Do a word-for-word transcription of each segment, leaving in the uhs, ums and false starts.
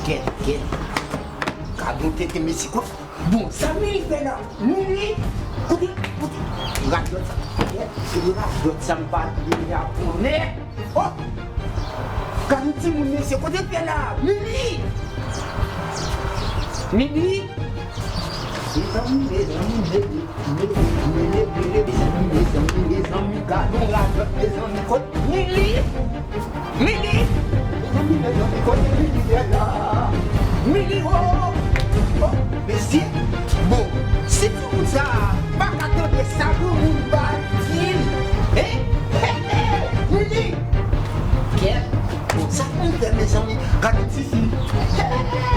Kèt, kèt. Gad yon tete mesye kot. Bon, sa Mili fè la? Mili! Kote, kote? Radòt sa. Kèt, se radòt sa m pa deja konnen. Oh! Gad yon timoun mesye, kote l fè la? Mili! Mili! Mezanmi, mezanmi, mezanmi, mezanmi, mezanmi, mezanmi, mezanmi, gad yon radòt, mezanmi, kot Mili? Mili! Mezanmi, mezanmi, kote Mili ye la? Mili, oh! Oh, mesye! Bon, si timoun sa a pa ka tande sa granmoun ba l di l, hein? Hey, hey, Mili! Kèt! Bon, sa pou m fè, mezanmi? Gade tifi! Hey!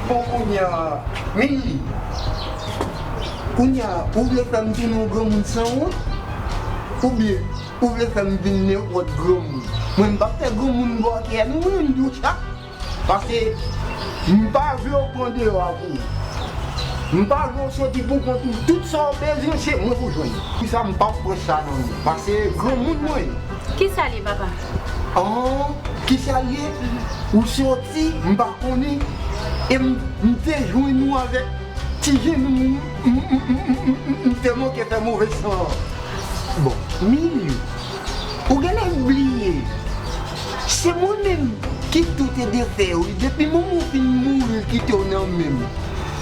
Bon, kounye a, Mili, kounye a, ou vle fè m tounen yon granmoun sanwont? Oubyen, ou vle fè m vin nenpòt granmoun? Mwen, m p ap fè granmoun bòkyè, non, mwen, m di w sa. Paske m pa vle w pran deyò a pou ou. M pa vle w soti pou kont ou. Tout sa w bezwen, se mwen pou jwenn. Poukisa m p ap pran sa nan men w? Paske granmoun mwen ye. Kisa l ye, papa? An, kisa l ye? Ou soti, m pa konnen. E m, m te jwenn ou avèk ti jenn ou m, m, m, m te manke fè move san an. Bon, Mili, ou genlè bliye. Se mwen menm ki tout e defè wi. Depi manman w fin mouri, l kite w nan men m.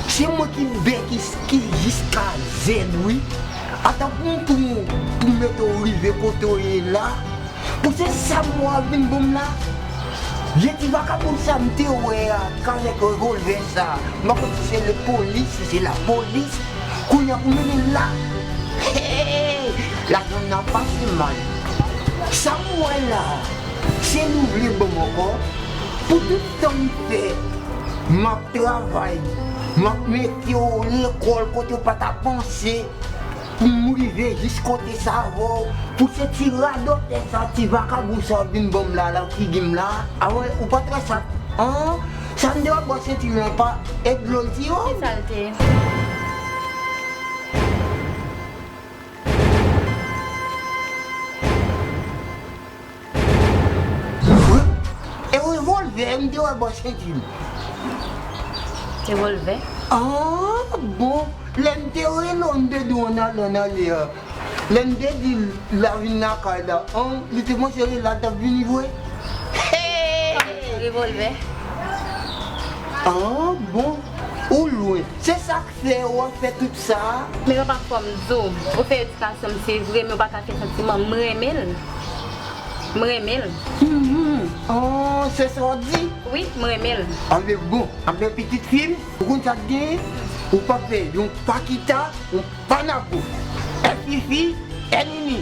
Se mwen ki bè ki, ki jiska zèd wi. Ata pou m, pou m, pou m mete w rive kote w ye la. Pou se sa m wè w ap vin ban m la. Vye ti vakabon sa m te wè a, k avèk revòlvè sa. M pa konn si se lepolis, si se lapolis. Kounye a pou mennen l la. Hey! Lajan n ap pase mal. Sa m wè la, se li w vle ban m ankò? Pou tout tan m fè, m ap travay, m ap mete w lekòl kote w pa ta panse. Pou m rive jis kote sa avè w, pou se ti radòtè sa, ti vakabon sa w vin ban m la, nan figi m la. A wè, ou pa t wè sa, an? Sa m te wè bò senti l lan pa e dlo l ti yo. Ki sa l te? E revòlvè m te wè bò senti l. Revòlvè? Ah, bon. Lè m te rele w, m te di w ann ale, ann ale a. Lè m te di l la vin lakay la, an, li te panse rele a t ap vini vre. Hey! Revòlvè. Ah, bon. Ou lwen. Se sa k fè w ap fè tout sa? Men papa, fò m di w, ou fè edikasyon m, se vre, men ou pa ka fè santiman m renmen l. M renmen l. Mhm. Oh, se sa w di? Wi, m renmen l. Anben bon, anben pitit fi m, ou konn sa k genyen? Ou p ap fè yon pakita, yon panago. È fifi, è nini.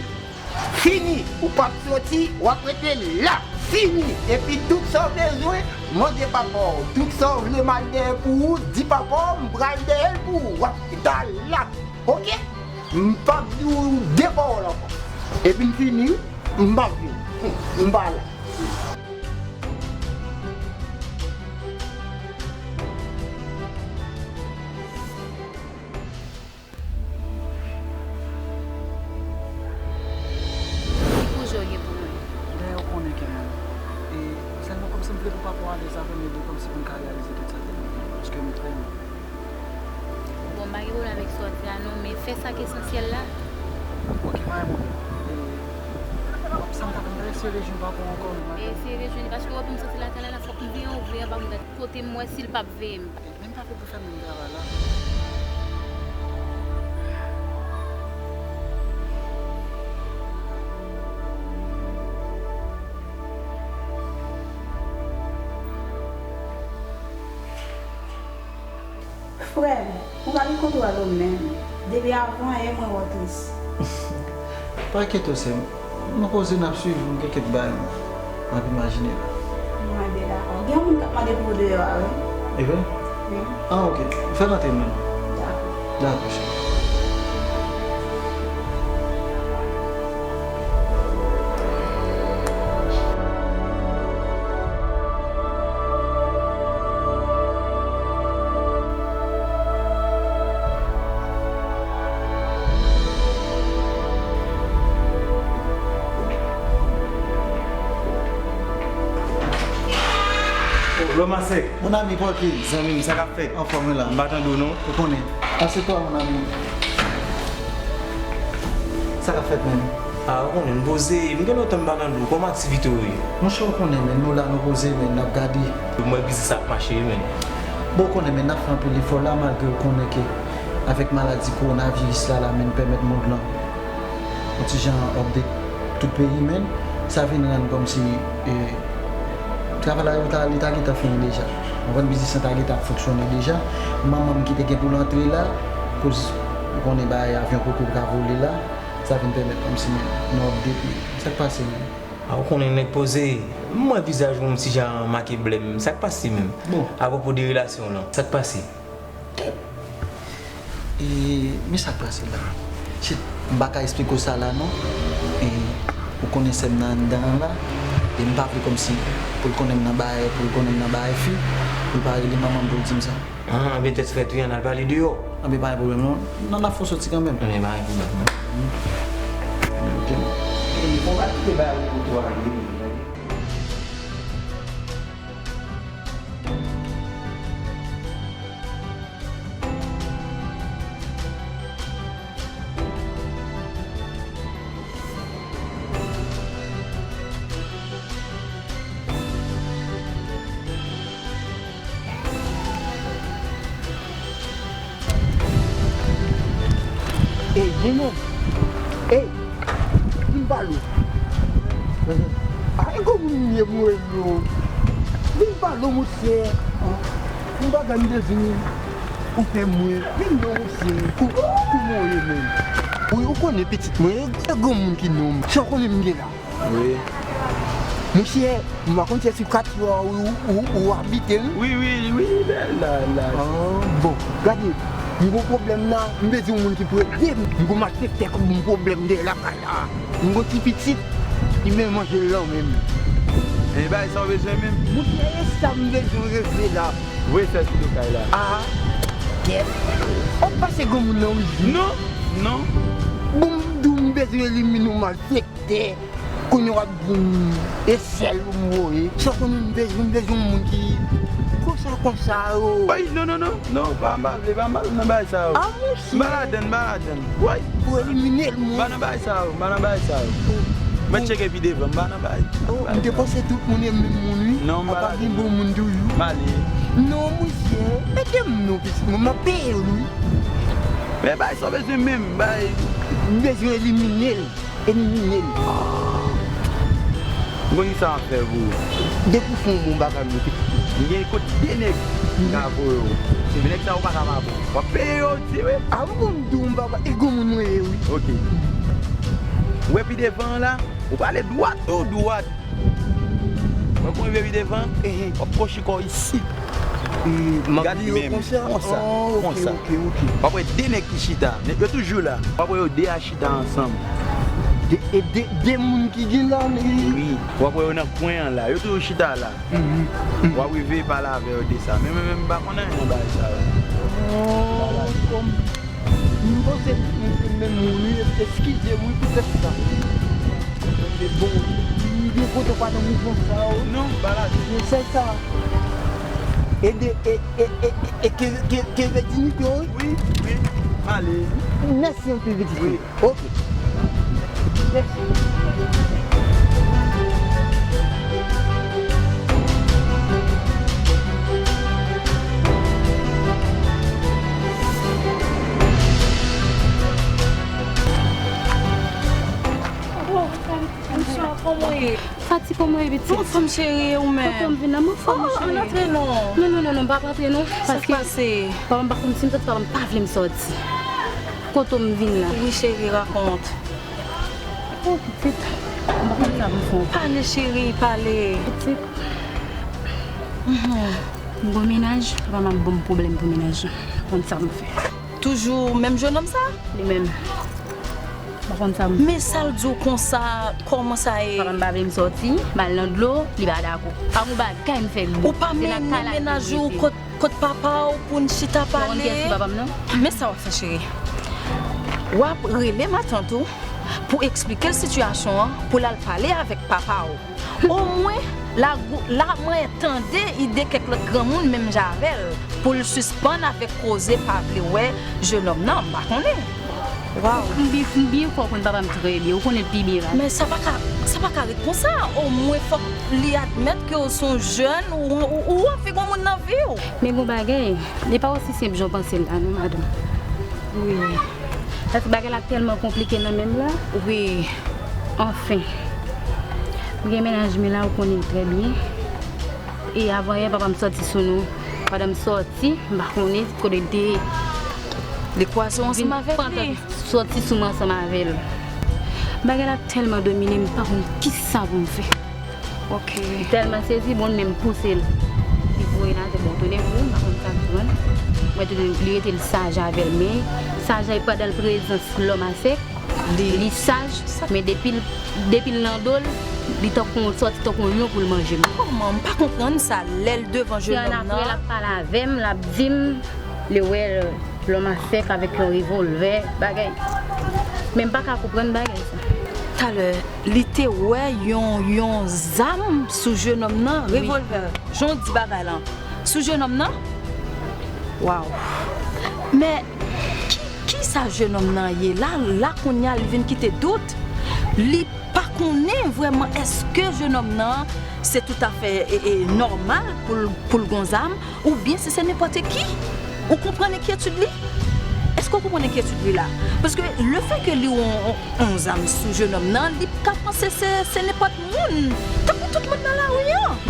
Fini, ou p ap soti, w ap rete la. Fini. Epi tout sa w bezwen, mande papa w. Tout sa w vle m al dèyè pou ou, di papa w, m pral dèyè l pou ou. W ap chita la. Oke? M p ap di w de pawòl ankò. Epi m fini, m p ap vin. M pa la. Ki pwojè w gen pou mwen? Dayè, ou konnen ke mwen. E sèlman kòmsi m vle pou papa w alèz avè m, e pou kòmsi pou n ka reyalize tout sa ke nou vle, paske m vrèman. Bon, m pa gen pwoblèm avèk sa w di a non, men fè sa k esansyèl la. Ok, pa gen pwoblèm. E, sa m ta fè, m ta eseye rejwenn papa w ankò, non, madanm? Eseye rejwenn li, paske w wè pou m soti lakay la, la, fòk m gen yon vre anba mouda kote m wè si l p ap veye m. Men m pa fè pou fè menm travay la. Frè m, ou pa gen kontwòl ou menm. Depi avan yè mwen wè w tris. Pa enkyete w, sè m. Nou poze, n ap swiv, nou gen kèk bagay m ap imajine la. Mwen byen dakò. Gen yon moun k ap mande pou ou deyò a, wi. E vre? Wi. Ah, ok. Fè l antre menm. Dakò. Dakò, cheri. Mwen Loma sèk. Mon ami, pòte. Zanmi m, sa k ap fèt? Anfòm wi la. M pa tande w non. Ou konnen. Asetwa, mon ami. Sa k ap fèt menm? Ah, ou konnen, m poze. M gen lontan m pa tande w. Kòman aktivite w ye? Monchè, ou konnen, men nou la, nou poze, men n ap gade. Mwen biznis ap mache wi, men. Bon, ou konnen, men n ap fè anpil efò la, malgre ou konnen ke avèk maladi kowonaviris la, la, men pèmèt mond lan yon ti jan update tout peyi, men sa vin rann kòmsi, e, travay la, yo ta, li ta gentan fini deja. Ou konprann, biznis lan ta gentan ap fonksyone deja. Manman m ki te gen pou l antre la, koz ou konnen bagay avyon poko ka vole la, sa vin pèmèt kòmsi, men, nou update, men. Sa k pase, men? Ah, ou konnen nèg poze. M wè vizaj ou yon ti jan make blèm. Sa k pase menm? Bon. Apwopo de relasyon w lan, sa k pase? E, men sa k pase la? Shit, m pa ka esplike w sa la non. E, ou konnen sè m nan anndan an la. E m pa vle kòmsi pou l konnen m nan bagay, pou l konnen m nan bagay fi, pou l pa rele manman m pou l di m sa. Ah, anben tèt frèt wi, ann al pale deyò. Anben pa gen pwoblèm non. Non, n ap fè w soti kanmenm. Anben pa gen pwoblèm non. Ok. E, fò w pa kite bagay ou kote w ale. Ey, jennen! Ey! Vin pale w. A, e gwo moun m ye, mwen yo. Vin pale w, monchè. M pa gade bezwen ou fè mwen. Vin non, monchè. Kou, kouman w ye, menm? Wi, ou konnen pitit mwen, e gwo moun ki non m. Sa w konnen m gen la? Wi. Monchè, m pa konn si se sou katye a ou, ou, ou abite, wi. Wi, wi, wi, la, la, la. Ah, bon. Gade, m gon pwoblèm la, m bezwen yon moun ki pou ede m. M gon malfektè k ap ban m pwoblèm dèyè lakay la. M gon ti pitit, li menm manje l lan menm. E bay sa w bezwen menm? Monchè, e sa m bezwen regle la. Voye sèl sou do kay la. Ah, kèt. Ou pase granmoun nan, wi. Non, non. Bon, m di w m bezwen elimine yon malfektè. Kounye a w ap di m e sèl ou m voye. Sa w konnen m bezwen, m bezwen yon moun ki konsa, konsa yo. Ay, non, non, non, non, pa, m pa vle, pa, m pa vle nan bagay sa yo. Ah, monchè. M pa ladann, m pa ladann. Woy. Pou elimine l, mwen. M pa nan bagay sa yo, m pa nan bagay sa yo. Mèt tcheke pi devan, m pa nan bagay. Oh, m te panse tout moun e menm moun, wi. Non, m pa ladann. Apa gen bon moun toujou. M ale. Non, monchè, ede m non, pitit mwen, m ap peye w, wi. Men bagay sa w bezwen menm, bagay. M bezwen elimine l. Elimine l. M konn kisa m ap fè pou ou. Depi w fè yon bon bagay, mwen, pitit. M gen kot de nèg m ka voye w. Se nèg sa yo pa ka pa bon. W ap peye yo di wi. A m konn di w m pa ba, e gwo moun mwen ye wi. Ok. Ou wè pi devan an la, ou prale dwat tou dwat. Ou wè kon rive pi devan, w ap kwochi kò w isit. Gad menm, konsa, konsa. W ap wè de nèg ki chita. Nèg yo toujou la. W ap wè yo de a chita ansanm. De, e de, de moun ki gen la, men. Wi. W ap wè yo nan kwen an la. Yo toujou chita la. W ap rive pale avè yo de sa. Men mwen menm, m pa konn anyen nan bagay sa yo. M panse m se menm moun wi, eskize m wi poutèt sa. Se bon, m gen kote w pa nan mouvman sa yo. Non, m pa la. Se sèl sa. E de, e, e, e, e ke, ke, ke vle di nou tou wi? Wi, wi, m ale. Mèsi anpil pitit. Wi. Ok. Mèsi. Bonswa, kòman w ye? Fati, kòman w ye, pitit? Anfòm, cheri, e ou menm? Kòman w vin la? M anfòm, cheri. Oh, ann antre non. Non, non, non, non, m p ap antre non. Sa k pase? Paske papa m pa konn si m sòti, papa m pa vle m sòti. Kote w m vin la? Wi, cheri, rakonte. Oh, pitit, m pa konn sa pou m fè. Pale, cheri, pale. Pitit. Mhm. M gon mennaj, papa m ap ban m pwoblèm pou mennaj lan. M pa konn sa pou m fè. Toujou menm jennonm sa? Li menm. M pa konn sa pou m fè. Men sa l di w konsa, kòman sa ye? Papa m pa vle m sòti, m al nan dlo, li pa dakò. Pa gon bagay m fè li. Ou pa mennen mennaj ou kot, kot papa w pou n chita pale? M pa konn kiyès ki papa m non. Men sa w ap fè, cheri. W ap rele matant ou. pou eksplike l sitiyasyon an, pou l al pale avèk papa w. Omwen, la, la mwen tande ide kèk lòt granmoun menm jan avè l, pou l sispann avèk koze pa vle wè jenòm nan, m pa konnen. Waw. M byen, m byen fè w konn papa m trè byen, ou konnen l pi byen la. Men sa pa ka, sa pa ka ret konsa. Omwen fòk li admèt ke w se yon jèn, ou, ou, ou anvi gon moun nan vi w. Men gon bagay, li pa osi senp jan w panse l la non, madanm. Wi. Paske bagay la tèlman konplike nan men m la. Wi. Anfen. M gen mennaj mwen la, ou konnen l trè byen. E avan yè, papa m sòti sou nou. Pandan m sòti, m pa konnen kote l te ye. Li kwaze w ansanm avèk li. Sòti sou mwen ansanm avè l. Bagay la tèlman domine m, m pa konn kisa pou m fè. Ok. M tèlman sezi, bon, men m pouse l. Li voye l atè, bon, tounen pou m, m pa konn sa k jwenn. Mwen tounen li rete l saje avè l, men saje pandan l prezans lòm a sèk, li, li saj, men depi l, depi l nan do l, li tankou, sòti tankou yon lyon pou l manje m. Kòman? M pa konprann sa, lè l devan jenòm nan. L ap pale avè m, l ap di m, li wè lòm a sèk avèk yon revòlvè, bagay. Men m pa ka konprann bagay sa. Talè, li te wè yon, yon zam sou jenòm nan, wi, revòlvè. Jan w di bagay lan. Sou jenòm nan? Waw. Men, ki, ki sa jenòm nan ye? La, la, kounye a, li vin kite dout. Li pa konnen vrèman èske jenòm nan se toutafè, e, e, nòmal pou l, pou l gon zam, oubyen si se nenpòt ki. Ou konprann enkyetid li? Èske w konprann enkyetid li la? Paske lefètke li wè yon, yon, yon zam sou jenòm nan, li ka panse se, se nenpòt moun. Tankou tout moun nan lari an.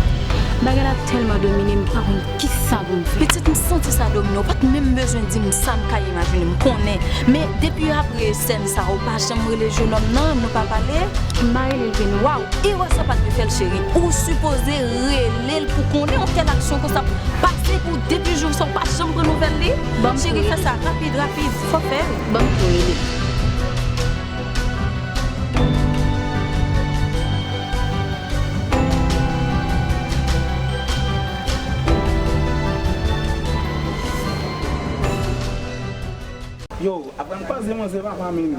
Bagay la tèlman domine m, m pa konn kisa pou m fè. Pitit, m santi sa domine w. Ou pa t menm bezwen di m sa, m ka imajine, m konnen. Men depi apre sèn sa, ou pa janm rele jenòm nan, nou pa pale? M pa rele l vre non. Waw, erè sa pa t dwe fè l, cheri. Ou sipoze rele l pou konnen yon tèl aksyon konsa pase pou depi jou sa, ou pa janm pran nouvèl li. Cheri, fè sa rapid, rapid. Fò fè l. Ban m tou rele. Yo, aprann kwaze manzè papa menm.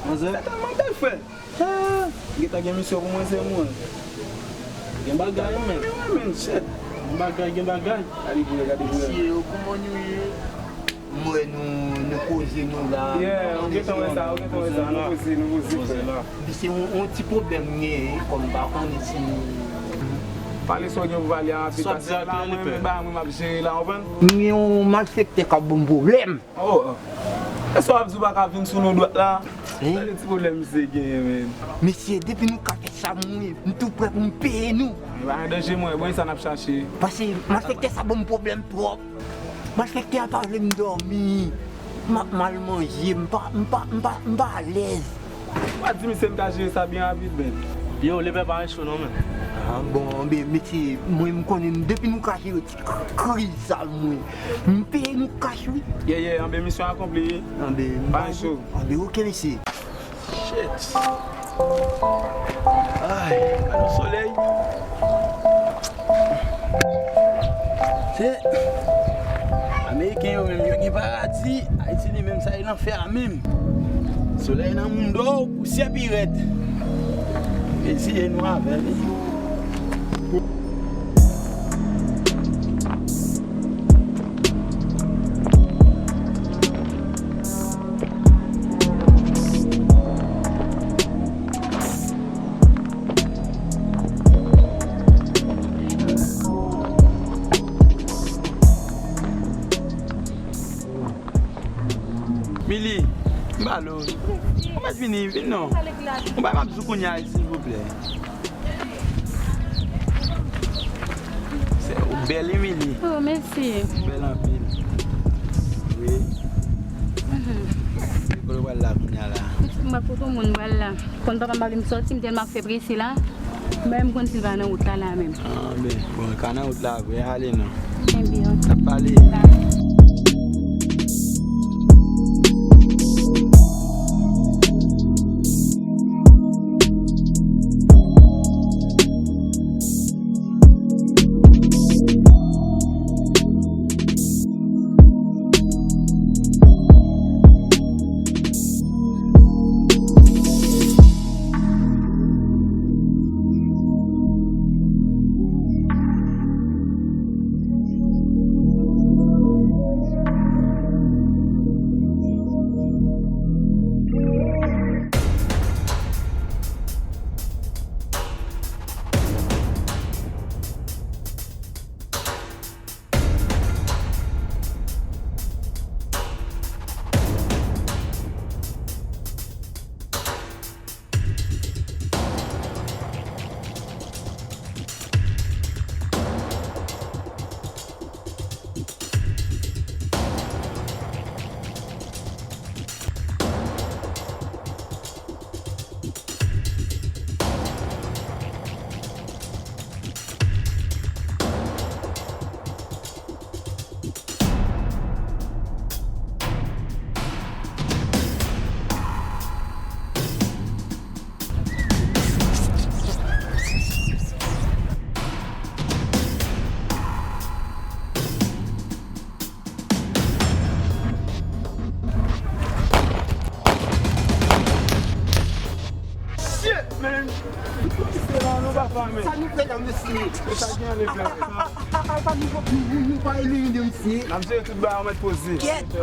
Manzè? Sa tèlman bèl, frè. Ah, gentan gen misyon pou mwen, se mwen. Gen bagay, men. Wi, men, shit. Gen bagay, gen bagay. Gade pou yo, gade pou yo. Mesye, yo, kòman nou ye? M wè nou, nou koze, nou la. Yeah, ou gentan wè sa, ou gentan wè sa. Nou koze, nou koze, frè. Mesye, yon, yon ti pwoblèm m genyen, kòm m pa konnen si. Pale sa w gen pou pale a rapid, paske la, mwen menm, ba mwen, m ap jere la, w konprann? M gen yon malfektè k ap ban m pwoblèm. Oh, oh. Èske w ap di w pa ka vin sou nou dwat la? Hein? Gade ti pwoblèm misye genyen, men. Mesye, depi nou ka fè sa, mwen, m tou prè pou m peye nou. Pa gen danje, mwen, bon, e sa n ap chache. Paske malfektè sa ban m pwoblèm twòp. Malfektè a pa vle m dòmi. M ap mal manje, m pa, m pa, m pa, m pa alèz. W a di misye m ka jere sa byen rapid, men. Yo, leve pa cho non, men. Ah, bon, ben, mesye, mwen, m konnen, depi nou ka jere ti k-, kriz sa, mwen, m peye nou kach, wi. Yeah, yeah, anben, misyon akonpli, wi. Anben, pa cho. Anben, oke, mesye. Shit. Ay, gade yon solèy. Se Ameriken yo menm, yo gen paradi. Ayiti li menm, sa e lanfè a menm. Solèy nan mouda w, pousyè pi rèd. Eseye nou avè li. Mili, m ba l ou. Ou mèt vini, vin non. Ou bay m ap di w kounye a, silvouplè. Se, ou bèl, wi, Mili. Oh, mèsi. Ou bèl anpil. Wi. Mhm. Kote w pral la kounye a la? Pitit, m pral kote yon moun, m pral la. Konn papa m pa vle m sòti, m tèlman ap fè prese la. M pa menm konn si l pa nan wout la, la menm. Ah, ben, bon, l ka nan wout la vre, ale non. Ebyen, ok. N ap pale. Sa nou fè la, mesye? Alfa, nou, nou, nou, nou pa elimine, mesye. N ap jere tout bagay, mèt poze. Kèt.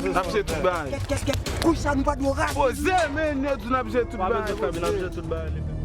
N ap jere tout bagay. Kèt, kèt, kèt. Kouch sa, nou pa dwe rate. Poze, men, nèg, n ap jere tout bagay, Fabi, n ap jere tout bagay.